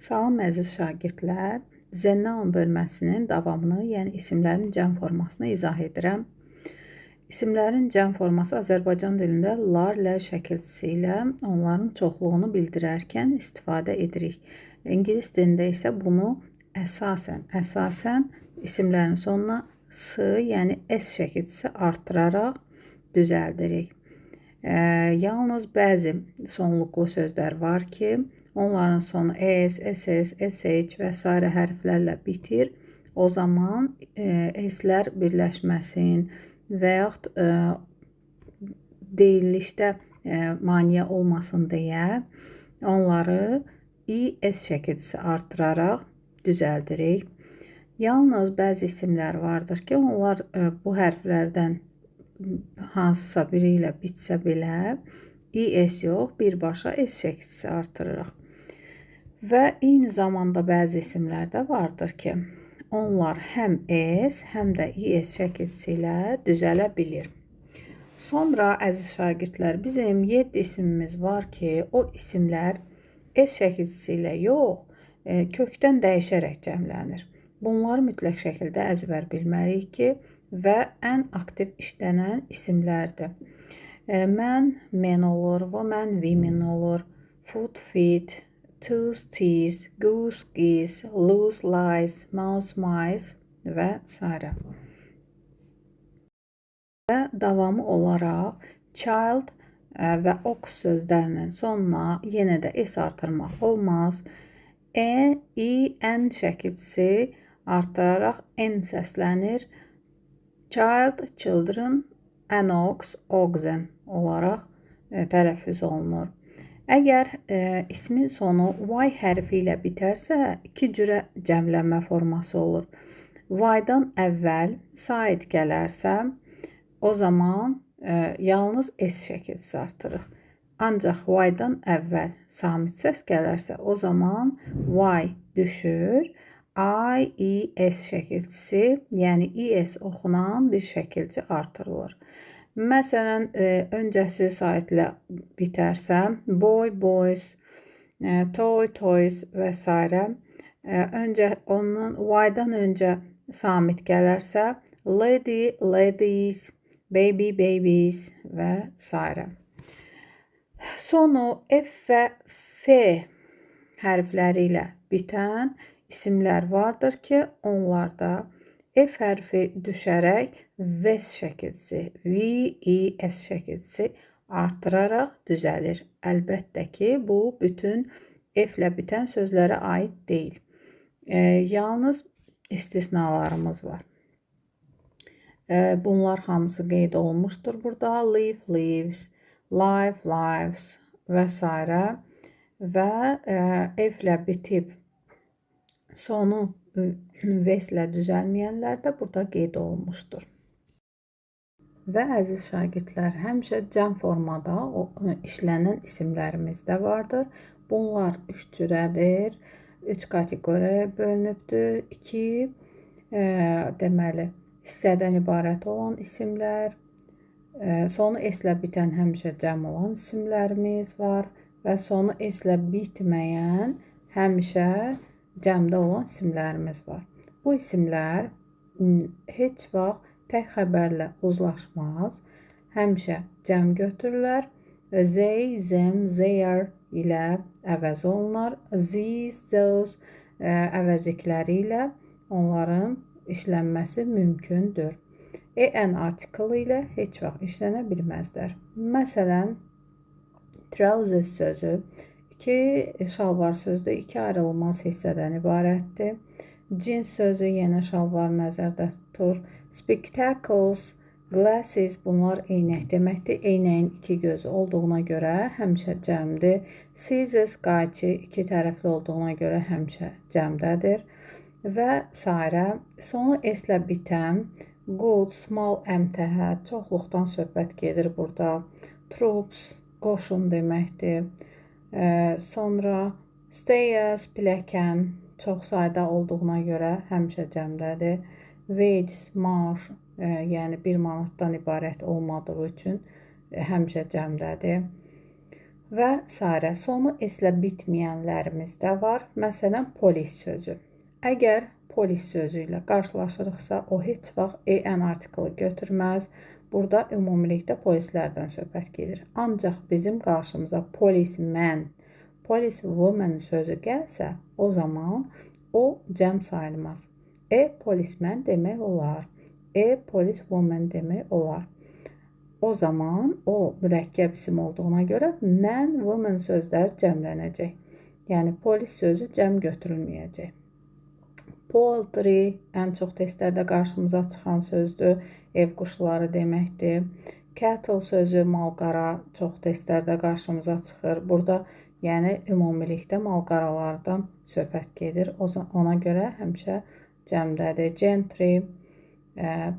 Salam əziz şagirdlər. The-noun bölməsinin davamını, yəni isimlərin cəm formasını izah edirəm. İsimlərin cəm forması Azərbaycan dilində lar, lər şəkilçisi ilə onların çoxluğunu bildirərkən istifadə edirik. İngilis dilində isə bunu əsasən isimlərin sonuna s, yəni s şəkilçisi artıraraq düzəldirik. Yalnız bəzi sonluqlu sözlər var ki, onların sonu s, ss, sh və sairə hərflərlə bitir. O zaman s-lər birləşməsin və yaxud deyilişdə maneə olmasın deyə onları i, s şəkilçisi artıraraq düzəldirik. Yalnız bəzi isimlər vardır ki, onlar bu hərflərdən hansısa biri ilə bitsə belə i, s yox, birbaşa s şəkilçisi artırırıq. Və eyni zamanda bəzi isimlər də vardır ki, onlar həm s, həm də i, s şəkilçisi ilə düzələ bilir. Sonra əziz şagirdlər, bizim 7 isimimiz var ki, o isimlər s şəkilçisi ilə yox, kökdən dəyişərək cəmlənir. Bunları mütləq şəkildə əzbər bilməliyik ki, və ən aktiv işlənən isimlərdir. Man, men olur, woman, women olur, foot, feet, tooth, teeth, goose, geese, loose, lice, mouse, mice və sairə. Və davamı olaraq child və ox sözlərinin sonuna yenə də s artırmaq olmaz. E, I, N şəkilçisi artıraraq N səslənir. Child, children, an ox, oxen olaraq tələffüz olunur. Əgər ismin sonu Y hərfi ilə bitərsə, iki cürə cəmlənmə forması olur. Y-dan əvvəl sait gələrsə, o zaman yalnız S şəkilçisi artırıq. Ancaq Y-dan əvvəl samit səs gələrsə, o zaman Y düşür. I, E, S şəkilçisi, yəni ES oxunan bir şəkilçi artırılır. Məsələn, öncəsi saitlə bitərsə, boy, boys, toy, toys və s. Öncə onun Y-dan öncə samit gələrsə, lady, ladies, baby, babies və s. Sonu F və F hərfləri ilə bitən isimlər vardır ki, onlarda F hərfi düşərək V-S şəkilçisi, V, I, S şəkilçisi artıraraq düzəlir. Əlbəttə ki, bu bütün F ilə bitən sözlərə aid deyil. Yalnız istisnalarımız var. Bunlar hamısı qeyd olunmuşdur burada. Leaf, leaves, life, lives və s. Və F ilə bitib sonu V-ilə düzəlməyənlər də burada qeyd olunmuşdur. Və əziz şagirdlər, həmişə cəm formada işlənən isimlərimiz də vardır. Bunlar üç cürədir. Üç kateqoriyaya bölünübdür. 2 deməli, hissədən ibarət olan isimlər, sonu S-ilə bitən həmişə cəm olan isimlərimiz var və sonu S-ilə bitməyən həmişə cəmdə olan isimlərimiz var. Bu isimlər heç vaxt tək xəbərlə uzlaşmaz. Həmişə cəm götürürlər. They, them, their ilə əvəz olunar. These, those əvəzlikləri ilə onların işlənməsi mümkündür. En article ilə heç vaxt işlənə bilməzlər. Məsələn, trousers sözü iki şalvar sözü iki ayrılmaz hissədən ibarətdir. Jeans sözü yenə şalvar nəzərdə tutur. Spectacles, glasses bunlar eynək deməkdir. Eynəyin iki gözü olduğuna görə həmişə cəmdir. Scissors, qayçı iki tərəfli olduğuna görə həmişə cəmdədir. Və sairə. Sonu S-ilə bitən goods, mal, əmtəhə, çoxluqdan söhbət gedir burada. Troops, qoşun deməkdir. Sonra stairs, pilləkən, çox sayda olduğuna görə həmişə cəmdədir. Wages, maaş, yəni 1 manatdan ibarət olmadığı üçün həmişə cəmdədir. Və sairə. Sonu S-ilə bitməyənlərimiz də var. Məsələn, polis sözü. Əgər polis sözü ilə qarşılaşırıqsa, o heç vaxt EN artiklı götürməz. Burada ümumilikdə polislərdən söhbət gedir. Ancaq bizim qarşımıza policeman, policewoman sözü gəlsə, o zaman o cəm sayılmaz. E policeman demək olar. E policewoman demək olar. O zaman o mürəkkəb isim olduğuna görə man, woman sözləri cəmlənəcək. Yəni polis sözü cəm götürülməyəcək. Poultry ən çox testlərdə qarşımıza çıxan sözdür. Ev quşları deməkdir. Cattle sözü malqara çox testlərdə qarşımıza çıxır. Burada yəni ümumilikdə malqaralardan söhbət gedir. Ona görə həmişə cəmdədir. Gentry,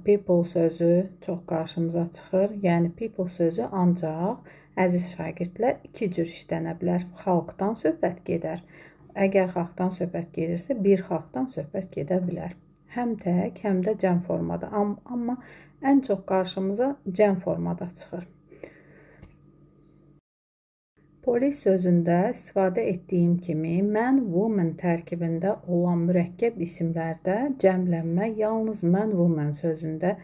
people sözü çox qarşımıza çıxır. Yəni people sözü ancaq əziz şagirdlər iki cür işlənə bilər. Xalqdan söhbət gedər. Əgər xalqdan söhbət gedirsə, bir xalqdan söhbət gedə bilər. Həm tək, həm də cəm formada. Amma ən çox qarşımıza cəm formada çıxır. Polis sözündə istifadə etdiyim kimi, man, woman tərkibində olan mürəkkəb isimlərdə cəmlənmə yalnız man, woman sözündə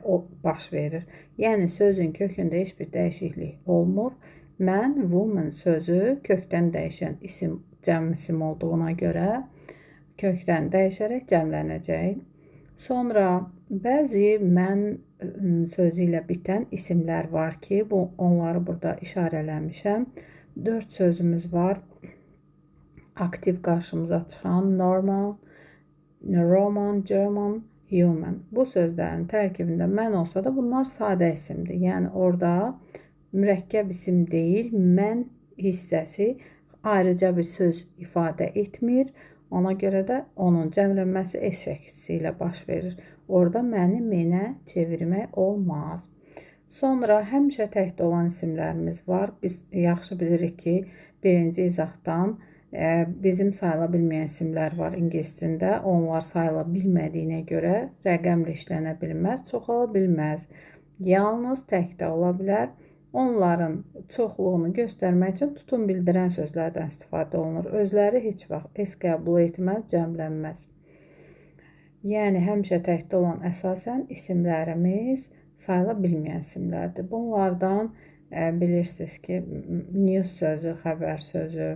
o baş verir. Yəni sözün kökündə heç bir dəyişiklik olmur. Man, woman sözü kökdən dəyişən isim, cəm isim olduğuna görə kökdən dəyişərək cəmlənəcək. Sonra bəzi man sözü ilə bitən isimlər var ki, onları burada işarələmişəm. 4 sözümüz var. Aktiv qarşımıza çıxan normal, Roman, German, human. Bu sözlərin tərkibində man olsa da bunlar sadə isimdir. Yəni orada mürəkkəb isim deyil, man hissəsi ayrıca bir söz ifadə etmir. Ona görə də onun cəmlənməsi S şəkilçisi ilə baş verir. Orada məni menə çevirmək olmaz. Sonra həmişə təkdə olan isimlərimiz var. Biz yaxşı bilirik ki, birinci izahdan bizim sayıla bilməyən isimlər var ingilis dilində. Onlar sayıla bilmədiyinə görə rəqəmlə işlənə bilməz, çoxala bilməz. Yalnız təkdə ola bilər. Onların çoxluğunu göstərmək üçün tutum bildirən sözlərdən istifadə olunur. Özləri heç vaxt S qəbul etməz, cəmlənməz. Yəni həmişə təkdə olan əsasən isimlərimiz sayıla bilməyən isimlərdir. Bunlardan bilirsiniz ki, news sözü, xəbər sözü,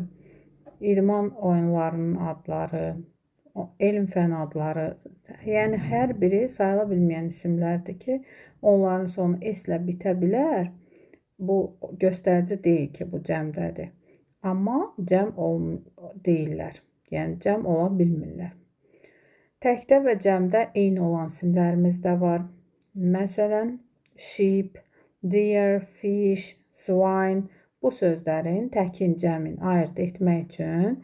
idman oyunlarının adları, elm fən adları, yəni hər biri sayıla bilməyən isimlərdir ki, onların sonu S ilə bitə bilər. Bu göstərici deyil ki, bu cəmdədir. Amma cəm deyirlər. Yəni cəm ola bilmirlər. Təkdə və cəmdə eyni olan isimlərimiz də var. Məsələn, sheep, deer, fish, swine bu sözlərin təkin cəmin ayırd etmək üçün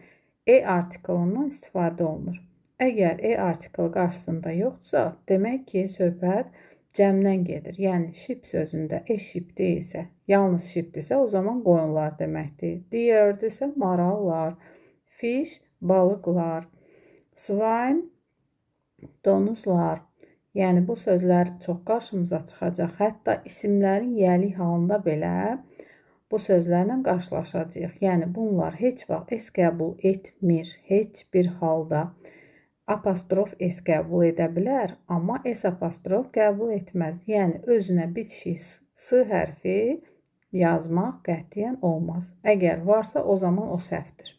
e artiklından istifadə olunur. Əgər e artiklı qarşısında yoxdursa, demək ki, söhbət cəmdən gedir. Yəni sheep sözündə e sheep deyilsə, yalnız sheepdirsə, o zaman qoyunlar deməkdir. Deerdirsə marallar, fish balıqlar, swine donuzlar. Yəni bu sözlər çox qarşımıza çıxacaq. Hətta isimlərin yiyəlik halında belə bu sözlərlə qarşılaşacağıq. Yəni bunlar heç vaxt S qəbul etmir. Heç bir halda. Apostrof S qəbul edə bilər, amma S apostrof qəbul etməz. Yəni özünə bitişik S hərfi yazmaq qətiyyən olmaz. Əgər varsa, o zaman o səhvdir.